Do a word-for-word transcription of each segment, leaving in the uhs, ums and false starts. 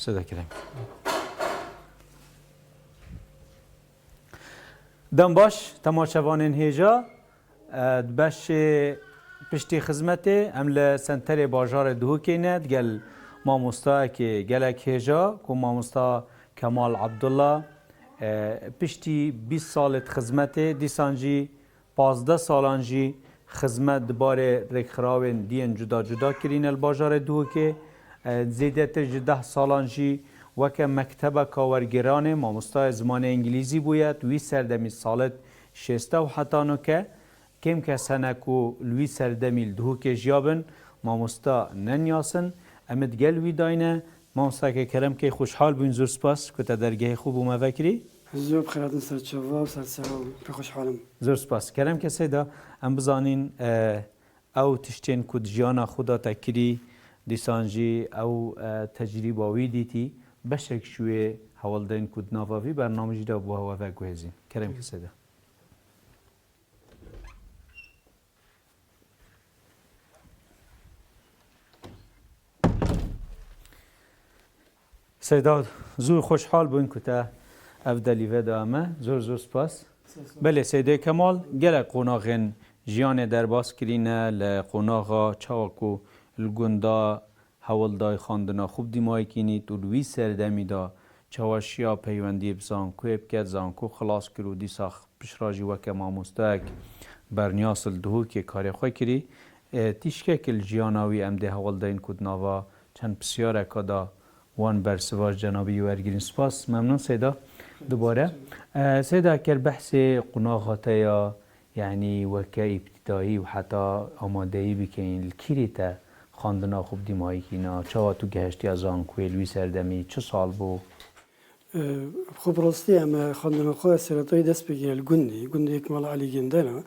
Tede kerem. Dem baş, temaşevanên hêja, e, di beşê piştî xizmetê em li senterê bajarê Duhokê ne, digel mamostayekê gelek hêja ku mamosta Kemal Abdullah, e, piştî bîst salê di xizmetê, dîsan jî pazdeh salan jî xizmet di barê rêkxirawên diyên cuda cuda kirîne li bajarê Duhokê. E, zêdetir ji deh salan jî weke mektebeka wergêranê mamostayê zimanê îngilîzî bûye. Di wî serdemî salet şêsta û heta noke kêm kes hene ku li wî serdemî li Duhokê jiya bin, mamosta neniyasin. Em ê digel wî dayne. Mamostayeke kerem key xweşhal bûyn, zor spas ku te dergehê xwe bo me vekirî. Zor bi xêr hatin ser çava û ser çava pê xweşhal im. Zor spas. Kerem ke Seyda, em bizanîn, e, ew tiştên ku di jiyana xwe de te kirî, dîsan jî ew, e, tecrîba wî dîtî, beşek ji wê hewldayên ku di nava vî bernamejî de bo hewe veguhêzîn. Kerem ke Seyda. Seyda, zor xweşhal bûn ku te ev delî veda me. Zor zor spas. Belê Seydê Kemal, gelek qonaxên jiyanê derbas kirîne, li qonaxa çawa ku li gunda hewl dayî xwendina xwe bi dîmayî kînît û li wî serdemî de çawa şiya peywendiyê bi zankuyê biket, zanku xilas kir û dîsa pişra jî weke mamostayek berniyas li Duhokê karê xwe kirî. E, tişkek li jiyana wî em dê hewl deyin ku di nava çend pisyareka de wan bersiva ji cenabî wî wergirîn. Spas, memnûn Seyda. Dubare. E, Seyda, ker behsê qonaxa te ya, yanî weke îbtidayî û heta amadeyî bikeyin, li kîrê te xwendina xwe bi dîmayî kîna, çawa tu gehiştiya zankuyê li wî serdemî, çi sal bû? Xwe bi rastî em, e, xwendina xwe sereta wî dest pê kiriye li gundî. Gundê Kemal Elî Gindena.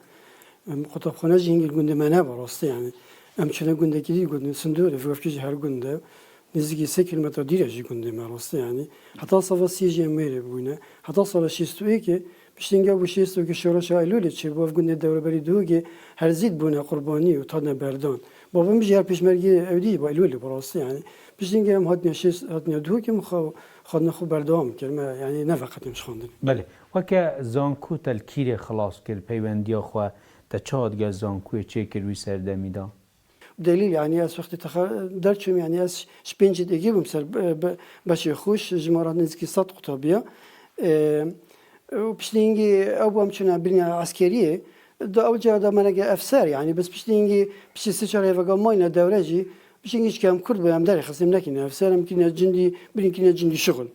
Em, qutabxane jî hingî li gundê me neba rastî yanî. Em çûne gundekî dî, gundê Sindorê, vî wefkî jî her gund e. Nêzîkî sê kîlometre dûr e ji gundê me rastî yanî. Heta sala sî jî em mêrê bûne. Heta sala şêst û yekê, piştî hingê bû şêst û yekê şoreşa Eylûlê çêbû, ev gundê dewleberî Duhokê her zî bûne qurbanî û tadine berdan. Bavê min jî her pêşmergê ew dî bû Eylûlê bi rastî yanî. Piştî hingê em hatine şêst, hatine Duhokê, min xwe, xwendina xwe berdewam kir. Me, yanî neveqetîm ji xwendinê. Belê. Weke zanku te li kîrê xilas kir, peywendiya xwe te çawa digel zankuyê çêkir wî serdemî de? Delîl, yanî ez wextê texa-, derçûm, yanî ez ji pêncî degî bûm ser be-, be-, beşê xwe, ji me re nêzîkî sed qutabiya. Ê, û piştî hingî ew bû em çûne birîna eskeriyê. Da ew cara da me neke efser, yanî biz piştî hingî piştî sê çar hêveka mayne dewre jî, piştî hingî ji ke em Kurd bû, em derê xistim nekîne efser, em kîne cindî, birîn kîne cindî şixul.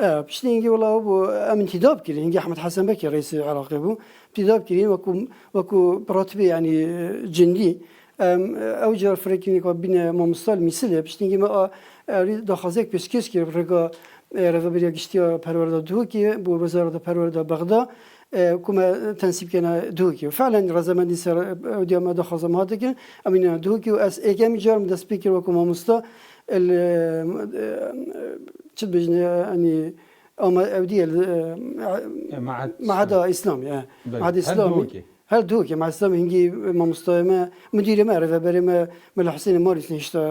E, piştî hingî wela ew bû, em intîdab kirin, hingî Ehmed Hesen Bekir reîsê Iraqê bû. Tîdab kirîn wekû, wekû ratibê, yanî, e, cindî. Em, e, ew car firekînê ku bîne mamosta li Mîsilê, piştî hingî me a, e, rî daxwazek pêşkêş kir bi rêka, e, Rêveberiya Giştî ya Perwerda Duhokê, bo Wezareta Perwerda Bexda, e, ku me tensîb kene Duhokê. Felen rezemendî ser, e, ew diya me daxwaza me hate kirin, em îne Duhokê û ez êkemî car min dest pê kir wekû mamosta, el, e, e, çi dibêjin, e, yanî, Ama ew diye li, e, E, Mehed Meheda Îslamî, e. Belê. Meheda Her Îslamî. Duhokê. Her Duhokê, Meheda Îslamî hingî mamostayê me, mudirê me, rêveberê me, Mela Husênê Marîsî hişta,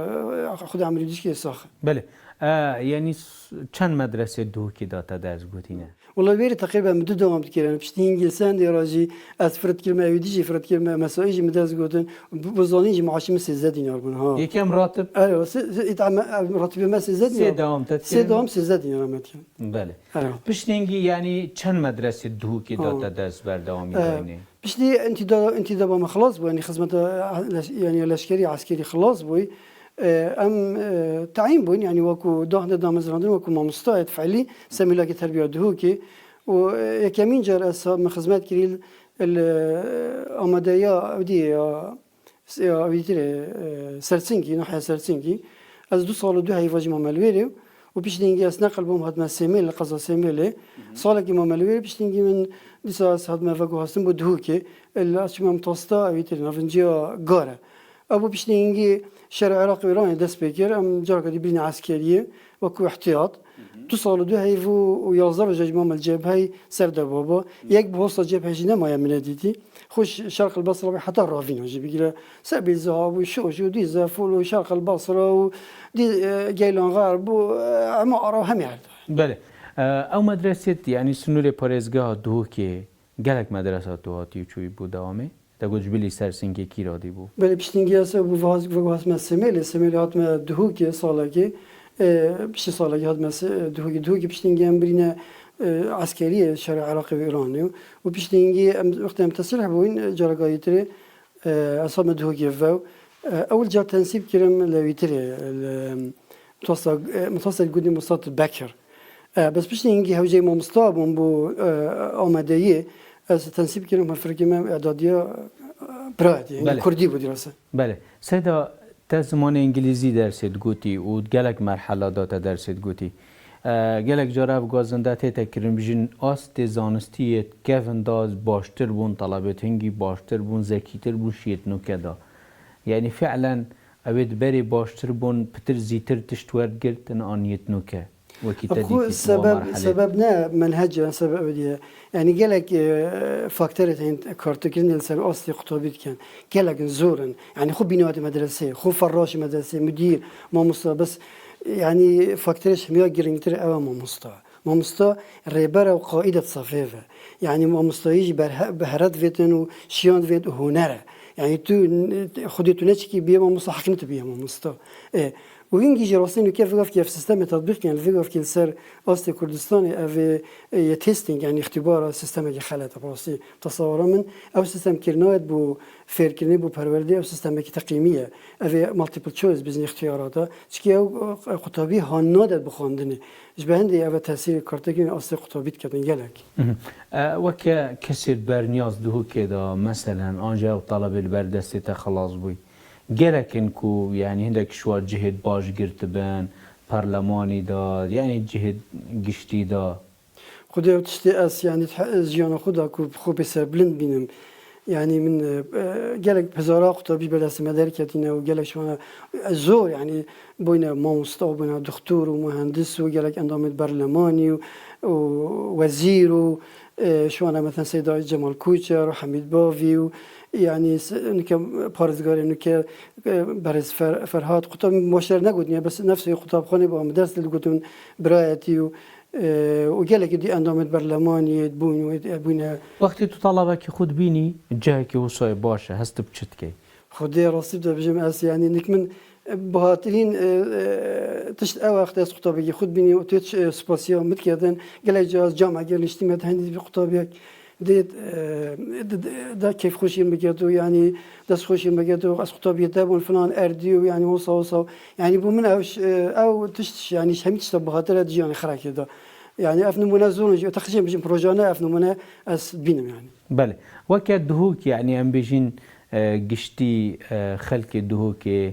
e, Xuda emirî dişkê sax. Belê. E, yanî s-, çend medresê Duhokê de te ders gotîne? Wela wêrê teqrîben min du dewam dikir. Yanî piştî hingî li sendê re jî ez firet kirime, ewî dijî firet kirime, mesaî jî min dest gotin. Bi, bi zanîn jî maaşê min sêzdeh dînar bûn, ha. Yekem ratib? Erê, se-, se-, îta me, ev ratibê me sêzdeh dînar. Sê dewam te dikirin? Sê dewam sêzdeh dînar me dikirin. Belê. Erê. Piştî hingî, yanî çend medresê Duhokê de Ha. te ders berdewamî Ee, dayînê? Piştî intîda-, intîdaba me xilas bû, yanî xizmeta, e, leş-, yanî leşkerî, eskerî xilas bû. Ee, em, e, tayîn bûn, yanî wekû dahne damezrandin, wekû mamostayê fe'lî, Semîlakê Terbiya Duhokê. Û, e, yekemîn car ez ha-, me xizmet kirî li, li, e, amadeya, ew dî ya, S-, ya, wî tirê, e, Sersinkî, nahiya Sersinkî. Ez du sal û du heyva jî mame li wêrê û piştî hingî ez neqil bûm hatime Sêmêl, li qeza Sêmêlê. Salekî mame li wêrê, piştî hingî min dîsa ez hatime veguhastin bo Duhokê. Li ez çûme Mitasta, wî tirê navinciya Gare. Ew bû piştî hingî şerê Iraq û Îranê dest pê kir. Em careke dî birîne eskeriyê wekû ihtiyat. Du sal û du heyv û, û yazdeh roja ji mam li cebheyê ser de baba. Yek bi hosta cebheyê jî nemaye min nedîtî. Xwe ş-, Şerq el Basra bû heta ravîna jî bigire. Sebî Ziha bû, Şoş û Dîze, Fûl û Şerq el Basra û Dî-, e, Geylan Xerb bû, e, hema ara hemî erd. Belê. E, ew medresê, yanî sinûrê parêzgeha Duhokê gelek medresa tu hatî û çûyî bû dewamê? Te got ji bilî ser singekî radî bû. Belê, piştî hingî ez bû vaz-, vegwazme Semêlê, Semêlê hatime Duhokê salekê, e, piştî salekê hatime Se-, Duhokê. Duhokê piştî hingî em birîne, e, eskeriyê şerê Iraqê û Îranê û piştî hingî em, wextê em tesilh bûyîn, e, careka yîtirê, e, ez hatime Duhokê vew. E, ewil car tensîb kirim li wîtirê, li Mutasa-, e, Mutasel Gundî Mustat Bekir. E, bes piştî hingî hewceyê mamosta bûm bo, e, amadeyî, ez tensîb kirim, hevfirkê me edadiya, e, birayetî, yanî Belê. Kurdî bû dîrase. Belê. Seyda, te zimanê îngilîzî dersê digotî û gelek merhela da te dersê digotî. E, gelek cara ev gazinde tête kirin, bijin astê zanistî yê kevin da baştir bûn, telebêt hingî baştir bûn, zekîtir bûn şiyêt nûke da. Yanî fi'len ew ê di berê baştir bûn, pitir zîtir tişt werdigirtin an yêt nûke. Wekî te Xwe dîtî, sebeb, merhelê. Sebeb ne menhec e, sebeb ew diye. Yanî gelek, e, faktorê tên kartekirin li ser astê qutabî dikin. Gelek in zor in. Yanî xwe bînatê medresê, xwe ferraşê medresê, mudîr, mamosta, bes, yanî faktorê ji hemiya girîngtir ew e mamosta. Mamosta rêber e û qaîd e di sefê ve. Yanî mamostayî jî berhe-, behre divêtin û şiyan divêt û huner e. Yanî tu n-, xwedê tu neçikî bîye mamosta, heq ne tu bîye mamosta. E, û hingî jî rastî nûke vê gavkî ev sîstemê tetbîq kirin, li vê gavkî li ser astê Kurdistanê ev ê, e, yê testing, yanî îxtîbara sîstemekî xelet e, bi rastî tesewera min ew sîstem kirina ye bo fêrkirinê, bo perwerdê, ew sîstemekî teqîmî ye. Ev ê multiple choice bizin îxtiyarata. Çikî ew, e, qutabî han nadet bi xwendinê. Ji ber hindê ev e tesîrê kartekî astê qutabî diketin gelek. Mhm. E, weke kesê berniyaz Duhokê de, meselen, an jî ew talebê li ber destê te xelas bûy. Gelek in ku, yanî hindek şiwa cihêt baş girtibin, parlemanî de, yanî cihêt giştî de. Xwedê ew tiştê ez, yanî, di he-, jiyana xwe de ku bi xwe bê serbilind bînim. Yanî min, e, e, gelek hezara qutabî ber destê me derketîne û gelek şiwana, e, zor, yanî, bûyne mamosta, bûyne dixtor û muhendis û gelek endamê berlemanî û, û wezîr û, e, şiwana, mesela, Seyda Cemal Koçer û Hemîd Bavî û, yanî, se-, nike parêzgarê nûke, e, berêz Fer-, Ferhat, qutab başer negotine, bes nefsê qutabxanê ba min dest digotin birayetî û, e, û gelekî dî endamê berlemaniyê bûn û bûne. Wextê tu talabekî xwe dibînî, cihekî wisa yê baş e, hest tu bi çi dikey? Xwedê rastî dibêjim ez, yanî nik min, e, bihatirîn, e, e, tişt ew e, wextê ez qutabekî xwe dibînî û tu, e, spasiya min diketin. Gelek cara ez cama gel niştî me di hendî bi qutabiyek dê, e, de, de, de keyfxweşî min biketo, yanî destxweşî min biketo, ez qutabiyê te bûn filan erdî û yanî wisa wisa. Yanî bo min ew ş-, e, ew tişt, yanî ji hemî tişta bihatir e di jiyanê xerekê de. Yanî ev nimûne zor in jî, teqijên bijin projane ev nimûne ez bînim yanî. Belê. Weke Duhok, yanî em bêjin, e, giştî, e, xelkê Duhokê,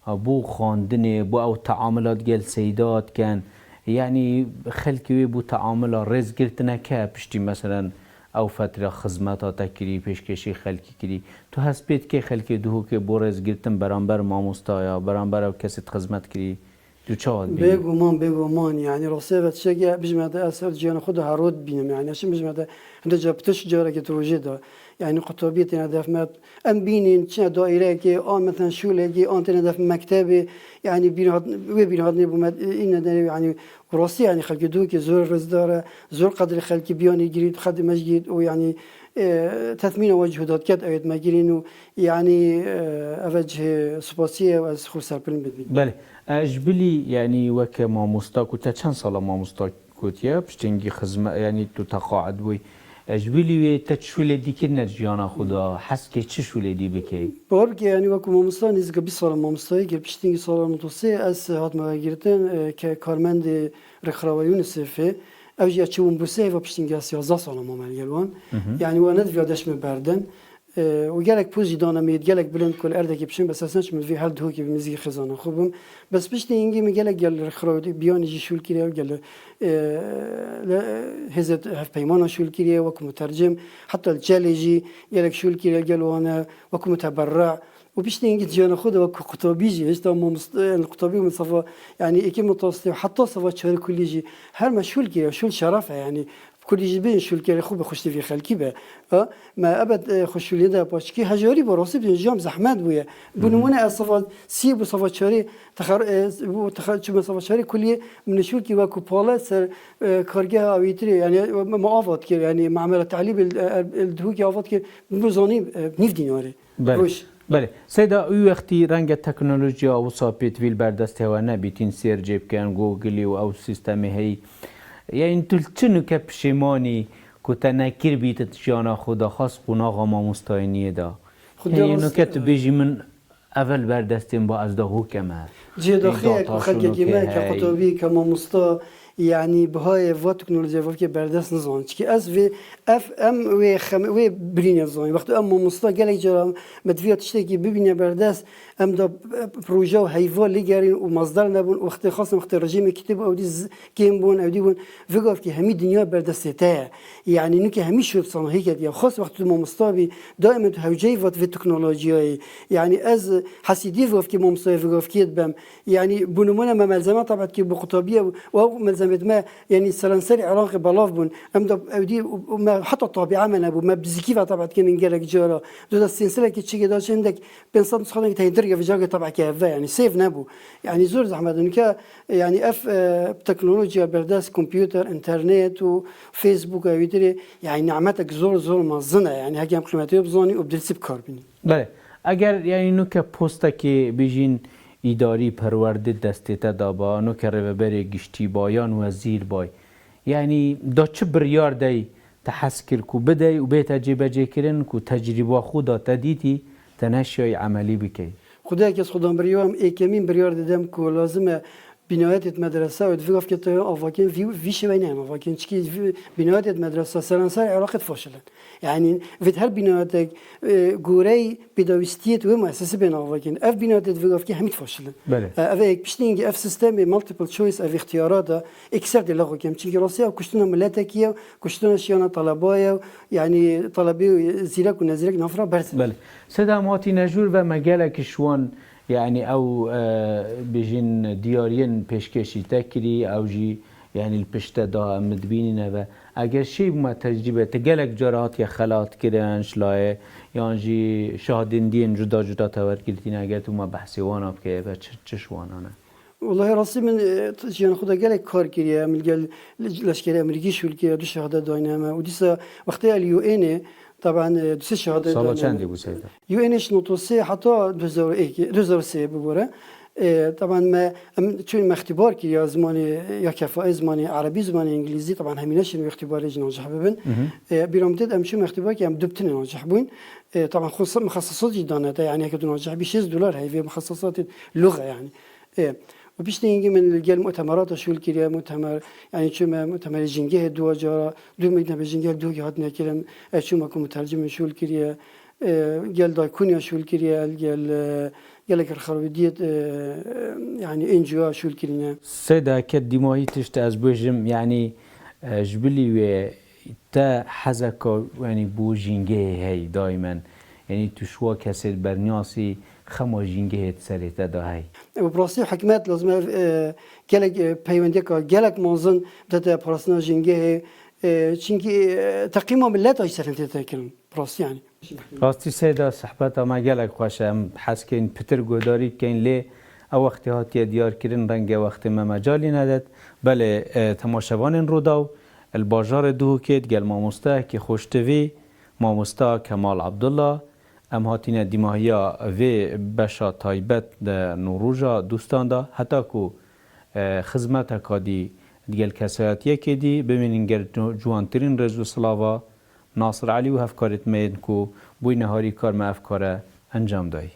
e, bo xwendinê, bo ew teamila digel Seyda dikin, yanî xelkê wê bo teamila rêzgirtineke piştî, meselen, ew fetra xizmeta te kirî, pêşkêşî xelkî kirî. Tu hest pê dikey xelkê Duhokê bo rêzgirtin beramber mamostaya, beramber ew kesê tu xizmet kirî, Tu çawa dibînî? Bêguman, bêguman, yanî rastî ve tiştekî bijime te ez ser ciyana xwe de her roj dibînim, yanî ez çi bijime te hinde ca pitiş carekê tu rojê de, yanî qutabiyê têne def me, em bînîn, çine daîrekê, an meten şûlekê, an têne def mektebê, yanî bîrhat-, wê bîrhatnê bû me, îne derê, yanî û rastî, yanî xelkê Duhokê zor rêzdar e, zor qedrê xelkî biyanî girît, qedrê me jî girît û yanî, e, tetmîna we cihûdat ket ewêt me girîn û yanî, e, eve cihê spasiyê ye û ez xwe serpilin bidibînim. Belê. E, ji bilî, yanî weke mamosta ku te çend sala mamosta gotiye, piştî hingî xizme-, yanî tu teqaid bûyî. E, ji bilî wê te çi şûlê dî kirine di jiyana xwe de? Hez dikey çi şûlê dî bikey? Bawer bike, yanî wekû mamosta nêzîka bîst sala mamostayî kir. Piştî hingî sala notosê ez hatime vegirtin, e, ke karmendê rêkxirawa UNICEFê. Ew jî ez çûbûm Bursê, hêva piştî hingî ez yazdeh sala mame li gel wan. Mhm. Yanî we nediviya dest min berdin. E, û gelek poz jî dane min, gelek bilind ku li erdekê bişim, bes ez neçûm li vî her Duhokê bi nêzîkî xêzana xwe bim. Bes piştî hingî min gelek gel li rêkxirawê biyanî jî şûl kiriye, gel li, e, li hêzê hevpeymana şûl kiriye, wekû mutercim, heta li Çelê jî gelek şûl kiriye, gel wan e, wekû muteberri. û piştî hingî jiyana xwe de wek qutabî jî, hişta mamoste, yani qutabî û min sava, yani êkê min tostê û heta sava çarê kulî jî her me şûl kiriye, şûl şeref e, yani kulî jî bên şûl kere xwe bi xweştî vî xelkî be. Ha? Me ebed, e, xwe şûlî de paçkî hejarî bû, rastî bî jiyam zehmet bûye. Bi nimûne ez sava sî bû sava çarê texer-, e, bû texer-, çûme sava çarê kulî min şûl kir wek ku pale ser, e, kargeha wîtirê, yani me, me avat kir, yani memela tehlîb el, el, el Duhokê avat kir, bi zanî, e, nîv dînarê. Belê. Roj. Belê. Seyda, wî wextî renge teknolojiya wisa pêtivî li ber destê we nebîtîn, searchê bikin, Googleî û ew sîstemê heyî. Yanî tu li çi nuke pişêmanî ku te nekiribî, tu jiyana xwe daxwaz qonaxa mamostayîniyê da? Xwedê Yanî rast nuke tu bêjî min ev li ber destê min ba ez Dahokê me. Cihê daxê ye ku xelkekî me ke qutabî, ke mamosta, yanî bihayê va teknolojiya vavkê berdest nizan. Çikî ez vê, ev, em wê xem-, wê birînê zanîn. Wextê em mamosta gelek cara me divîya tiştekî bibîne berdest, em da, e, proje û heyva lê gerîn û mazdar nebûn. Wextê xasin, wextê rejîmê kitî bû, ew dî z-, kêm bûn, ew dî bûn. Vê gavkî hemî dinya berdestê te ye. Yanî nuke hemî şûr sanahî ketiye. Xas wextê tu mamosta bî, daîmen tu hewceyî vat vê teknolojiyayê. Yanî ez hesîdî vê gavkî mamostayê vê gavkiyê dibem. Yanî, bi nimûne me melzeme tebeî dikir bo qutabiyê û ew melzemêt me, yanî, seranserê Iraqê belav bûn. Em de ew dî û, û me heta tabiya me nebû. Me bi zikî ve tebeî dikinin gelek cara. Dû de sênsilekî çikê de çi hindek pênc sed nusxanekî teyê dirge vê cagê tebeî ke ve, yanî, sêv nebû. Yanî, zor zehmet in ke, yanî, ev, e, teknolojiya berdest, kompûter, înternet û Facebook û wîtirê, yanî, nimetek zor, zor mezin e. Yanî, heke em qîmetê wê bizanîn û bi dilsî bi kar bînîn. Belê. Eger, yanî, nuke postekê bijîn îdarî perwerdê destê te da ba, nuke rêveberê giştî ba, yan wezîr bay, yanî, da çi biryar dey te hez kir ku bidey û bête cêbecêkirin ku tecrîba xwe da te dîtî, te neşiyayî emelî bikey? Xwedê kes xudan biriyo em êkemîn biryar didem ku lazim e bînayetêt medresa û di vê gavkê te avakên vî, vî şêweyî neyên avakên. Çikî vî bînayetêt medresa seranser Iraqê difaşilin. Yanî vêt her bînayetek, e, goreyî pêdawîstiyêt wê muessesî bên avakên. Ev bînayetêt vê gavkê hemî difaşilin. Belê. E, ev ê yek piştî hingî ev sîstemê multiple choice, ev îxtiyara da êkser tê lexo kem. Çimkî rastî ew kuştina miletekî ye, kuştina şiyana teleba ye, yanî telebê û zîrek û nezîrek nav re berz e. Belê. Seyda, em hatîne jûr ve me gelek ji wan, yanî ew, e, bêjin diyariyên pêşkêşî te kirî, ew jî, yanî li pişt te da em dibînîne ve. Eger şî bûme tecrîbe, te gelek cara hatiye xelat kirin, şilayê, yan jî şahidindiyên cuda cuda te wergirtîne, eger tu me behsê wana bikeye ve çi, çi ji wana ne? Welahi rastî min, e, t-, jiyana xwe de gelek kar kiriye. Min gel leşkerê Amerîkî şûl kiriye, du şehadet dayne me. Û dîsa wextê el U N'ê, taban, e, du sê şehadet Sala dayne çendê me. Bû Seyda? U N'ê ji notosê heta du hezar û yek, du hezar û sê bibore. E, taban me, em çûn me îxtîbar kiriye zimanê ya kefaê, zimanê erebî, zimanê îngilîzî. Taban hemîne şîn wê îxtîbarê jî nacih bibin. E, bîra min tê em çûn me îxtîbar kiriye, em du bi tinê nacih bûn. E, taban xwe mixesesat jî dane te, yanî heke tu nacih bî şêst dolar heyvê mixesesatê luxe yanî. E, û piştî hingî min li gel mutemerata şûl kiriye, mutemer, yanî çûme mutemerê jîngehê duwa cara, du mutemerê jîngehê duwa hatine kirin, e, çûme ku mutercim min şûl kiriye, e, gel daykunî ya şûl kiriye, gel, e, gelek rixabitiyê, e, yanî N G O ya şûl kirîne. Seyda, ke dîmahî tişt ez bêjim, yanî, e, ji bilî wê te hezeka, yanî, bo jîngehê hey daîmen. Yanî tu ji wa kesê berniyasî xema jîngehê di serê te de hey. Bi rastî hikmet lazim e, e, gelek, e, peywendiyeka gelek mezin de te parastina jîngehê, e, çimkî, e, teqîma mileta jî ser tê te kirin. Bi rastî yanî. Rastî Seyda, sehbeta me gelek xweş e. Em hez kên pitir guhdarî bikeyn lê ew wextê hatiye diyar kirin, renge wextê me mecalî nedet. Belê, e, temaşevanên Rûdaw, li bajarê Duhokê digel mamosteyekî xweştivî, mamosta Kemal Abdullah, em hatine dîmahiya vê beşa taybet di Nûroja Dûstan de, heta ku, e, xizmeteka dî digel kesayetiyekê dî bimînin, ger ciwantirîn rêz û silava Nasir Elî û hevkarêt me yên ku bûyne harîkar me ev kare encam dayî.